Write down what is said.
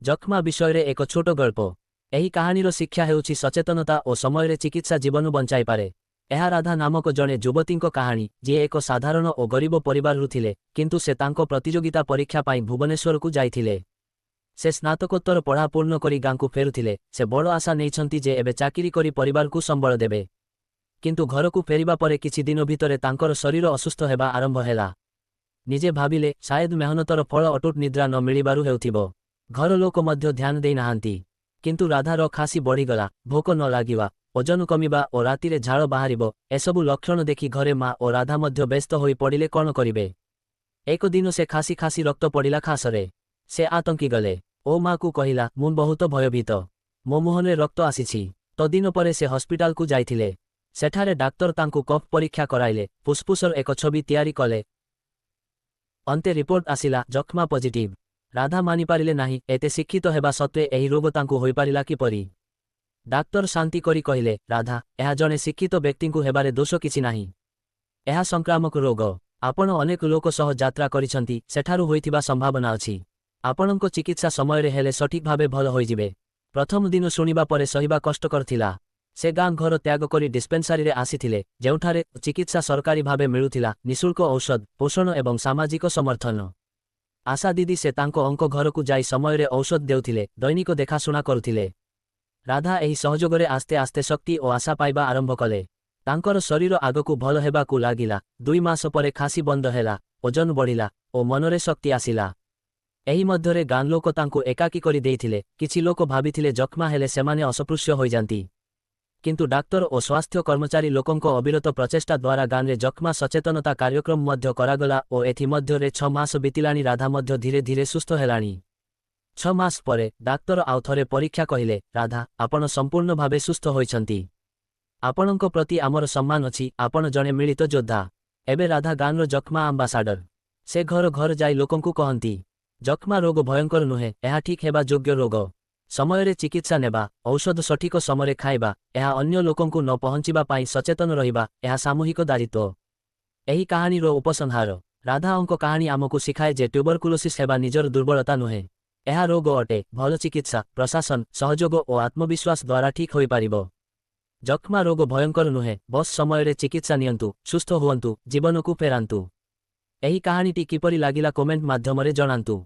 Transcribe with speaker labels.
Speaker 1: ଯକ୍ଷ୍ମା ବିଷୟରେ ଏକ ଛୋଟ ଗଳ୍ପ। ଏହି କାହାଣୀର ଶିକ୍ଷା ହେଉଛି, ସଚେତନତା ଓ ସମୟରେ ଚିକିତ୍ସା ଜୀବନ ବଞ୍ଚାଇପାରେ। ଏହା ରାଧା ନାମକ ଜଣେ ଯୁବତୀଙ୍କ କାହାଣୀ, ଯିଏ ଏକ ସାଧାରଣ ଓ ଗରିବ ପରିବାରରୁ ଥିଲେ, କିନ୍ତୁ ସେ ତାଙ୍କ ପ୍ରତିଯୋଗିତା ପରୀକ୍ଷା ପାଇଁ ଭୁବନେଶ୍ୱରକୁ ଯାଇଥିଲେ। ସେ ସ୍ନାତକୋତ୍ତର ପଢ଼ା ପୂର୍ଣ୍ଣ କରି ଗାଁକୁ ଫେରୁଥିଲେ। ସେ ବଡ଼ ଆଶା ନେଇଛନ୍ତି ଯେ ଏବେ ଚାକିରି କରି ପରିବାରକୁ ସମ୍ବଳ ଦେବେ। କିନ୍ତୁ ଘରକୁ ଫେରିବା ପରେ କିଛି ଦିନ ଭିତରେ ତାଙ୍କର ଶରୀର ଅସୁସ୍ଥ ହେବା ଆରମ୍ଭ ହେଲା। ନିଜେ ଭାବିଲେ, ସାୟଦ ମେହନତର ଫଳ ଅଟୁଟ ନିଦ୍ରା ନ ମିଳିବାରୁ ହେଉଥିବ। ଘର ଲୋକ ମଧ୍ୟ ଧ୍ୟାନ ଦେଇନାହାନ୍ତି। କିନ୍ତୁ ରାଧାର ଖାସି ବଢ଼ିଗଲା, ଭୋକ ନ ଲାଗିବା, ଓଜନ କମିବା ଓ ରାତିରେ ଝାଳ ବାହାରିବ, ଏସବୁ ଲକ୍ଷଣ ଦେଖି ଘରେ ମା ଓ ରାଧା ମଧ୍ୟ ବ୍ୟସ୍ତ ହୋଇ ପଡ଼ିଲେ, କଣ କରିବେ। ଏକ ଦିନ ସେ ଖାସି ଖାସି ରକ୍ତ ପଡ଼ିଲା ଖାସରେ। ସେ ଆତଙ୍କି ଗଲେ ଓ ମାକୁ କହିଲା, "ମୁଁ ବହୁତ ଭୟଭୀତ, ମୋ ମୁହଁରେ ରକ୍ତ ଆସିଛି।" ତଦିନ ପରେ ସେ ହସ୍ପିଟାଲକୁ ଯାଇଥିଲେ। ସେଠାରେ ଡାକ୍ତର ତାଙ୍କୁ କଫ୍ ପରୀକ୍ଷା କରାଇଲେ, ଫୁସଫୁସର ଏକ ଛବି ତିଆରି କଲେ। ଅନ୍ତେ ରିପୋର୍ଟ ଆସିଲା, ଯକ୍ଷ୍ମା ପଜିଟିଭ। ରାଧା ମାନିପାରିଲେ ନାହିଁ, ଏତେ ଶିକ୍ଷିତ ହେବା ସତ୍ତ୍ୱେ ଏହି ରୋଗ ତାଙ୍କୁ ହୋଇପାରିଲା କିପରି? ଡାକ୍ତର ଶାନ୍ତି କରି କହିଲେ, "ରାଧା, ଏହା ଜଣେ ଶିକ୍ଷିତ ବ୍ୟକ୍ତିଙ୍କୁ ହେବାରେ ଦୋଷ କିଛି ନାହିଁ। ଏହା ସଂକ୍ରାମକ ରୋଗ। ଆପଣ ଅନେକ ଲୋକ ସହ ଯାତ୍ରା କରିଛନ୍ତି, ସେଠାରୁ ହୋଇଥିବା ସମ୍ଭାବନା ଅଛି। ଆପଣଙ୍କ ଚିକିତ୍ସା ସମୟରେ ହେଲେ ସଠିକ ଭାବେ ଭଲ ହୋଇଯିବେ।" ପ୍ରଥମ ଦିନ ଶୁଣିବା ପରେ ସହିବା କଷ୍ଟକର ଥିଲା। ସେ ଗାଁ ଘର ତ୍ୟାଗ କରି ଡିସ୍ପେନ୍ସାରୀରେ ଆସିଥିଲେ, ଯେଉଁଠାରେ ଚିକିତ୍ସା ସରକାରୀ ଭାବେ ମିଳୁଥିଲା, ନିଃଶୁଳ୍କ ଔଷଧ, ପୋଷଣ ଏବଂ ସାମାଜିକ ସମର୍ଥନ। ଆଶା ଦିଦି ସେ ତାଙ୍କ ଅଙ୍କ ଘରକୁ ଯାଇ ସମୟରେ ଔଷଧ ଦେଉଥିଲେ, ଦୈନିକ ଦେଖାଶୁଣା କରୁଥିଲେ। ରାଧା ଏହି ସହଯୋଗରେ ଆସ୍ତେ ଆସ୍ତେ ଶକ୍ତି ଓ ଆଶା ପାଇବା ଆରମ୍ଭ କଲେ। ତାଙ୍କର ଶରୀର ଆଗକୁ ଭଲ ହେବାକୁ ଲାଗିଲା। 2 ମାସ ପରେ ଖାସି ବନ୍ଦ ହେଲା, ଓଜନ ବଢ଼ିଲା ଓ ମନରେ ଶକ୍ତି ଆସିଲା। ଏହି ମଧ୍ୟରେ ଗାଁ ଲୋକ ତାଙ୍କୁ ଏକାକୀ କରି ଦେଇଥିଲେ। କିଛି ଲୋକ ଭାବିଥିଲେ ଯକ୍ଷ୍ମା ହେଲେ ସେମାନେ ଅସ୍ପୃଶ୍ୟ ହୋଇଯାନ୍ତି। କିନ୍ତୁ ଡାକ୍ତର ଓ ସ୍ୱାସ୍ଥ୍ୟ କର୍ମଚାରୀ ଲୋକଙ୍କ ଅବିରତ ପ୍ରଚେଷ୍ଟା ଦ୍ୱାରା ଗାଁରେ ଯକ୍ଷ୍ମା ସଚେତନତା କାର୍ଯ୍ୟକ୍ରମ ମଧ୍ୟ କରାଗଲା ଓ ଏଥିମଧ୍ୟରେ 6 ମାସ ବିତିଲାଣି। ରାଧା ମଧ୍ୟ ଧୀରେ ଧୀରେ ସୁସ୍ଥ ହେଲାଣି। 6 ମାସ ପରେ ଡାକ୍ତର ଆଉ ଥରେ ପରୀକ୍ଷା କହିଲେ, "ରାଧା, ଆପଣ ସମ୍ପୂର୍ଣ୍ଣ ଭାବେ ସୁସ୍ଥ ହୋଇଛନ୍ତି। ଆପଣଙ୍କ ପ୍ରତି ଆମର ସମ୍ମାନ ଅଛି। ଆପଣ ଜଣେ ମିଳିତ ଯୋଦ୍ଧା।" ଏବେ ରାଧା ଗାଁର ଯକ୍ଷ୍ମା ଆମ୍ବାସାଡର। ସେ ଘର ଘର ଯାଇ ଲୋକଙ୍କୁ କହନ୍ତି, ଯକ୍ଷ୍ମା ରୋଗ ଭୟଙ୍କର ନୁହେଁ, ଏହା ଠିକ୍ ହେବା ଯୋଗ୍ୟ ରୋଗ। ସମୟରେ ଚିକିତ୍ସା ନେବା, ଔଷଧ ସଠିକ ସମୟରେ ଖାଇବା, ଏହା ଅନ୍ୟ ଲୋକଙ୍କୁ ନ ପହଞ୍ଚିବା ପାଇଁ ସଚେତନ ରହିବା, ଏହା ସାମୂହିକ ଦାୟିତ୍ୱ। ଏହି କାହାଣୀର ଉପସଂହାର, ରାଧାଙ୍କ କାହାଣୀ ଆମକୁ ଶିଖାଏ ଯେ ଟ୍ୟୁବରକୁଲୋସିସ୍ ହେବା ନିଜର ଦୁର୍ବଳତା ନୁହେଁ। ଏହା ରୋଗ ଅଟେ। ଭଲ ଚିକିତ୍ସା, ପ୍ରଶାସନ ସହଯୋଗ ଓ ଆତ୍ମବିଶ୍ୱାସ ଦ୍ୱାରା ଠିକ୍ ହୋଇପାରିବ। ଯକ୍ଷ୍ମା ରୋଗ ଭୟଙ୍କର ନୁହେଁ, ବସ୍ ସମୟରେ ଚିକିତ୍ସା ନିଅନ୍ତୁ, ସୁସ୍ଥ ହୁଅନ୍ତୁ, ଜୀବନକୁ ଫେରାନ୍ତୁ। ଏହି କାହାଣୀଟି କିପରି ଲାଗିଲା, କମେଣ୍ଟ ମାଧ୍ୟମରେ ଜଣାନ୍ତୁ।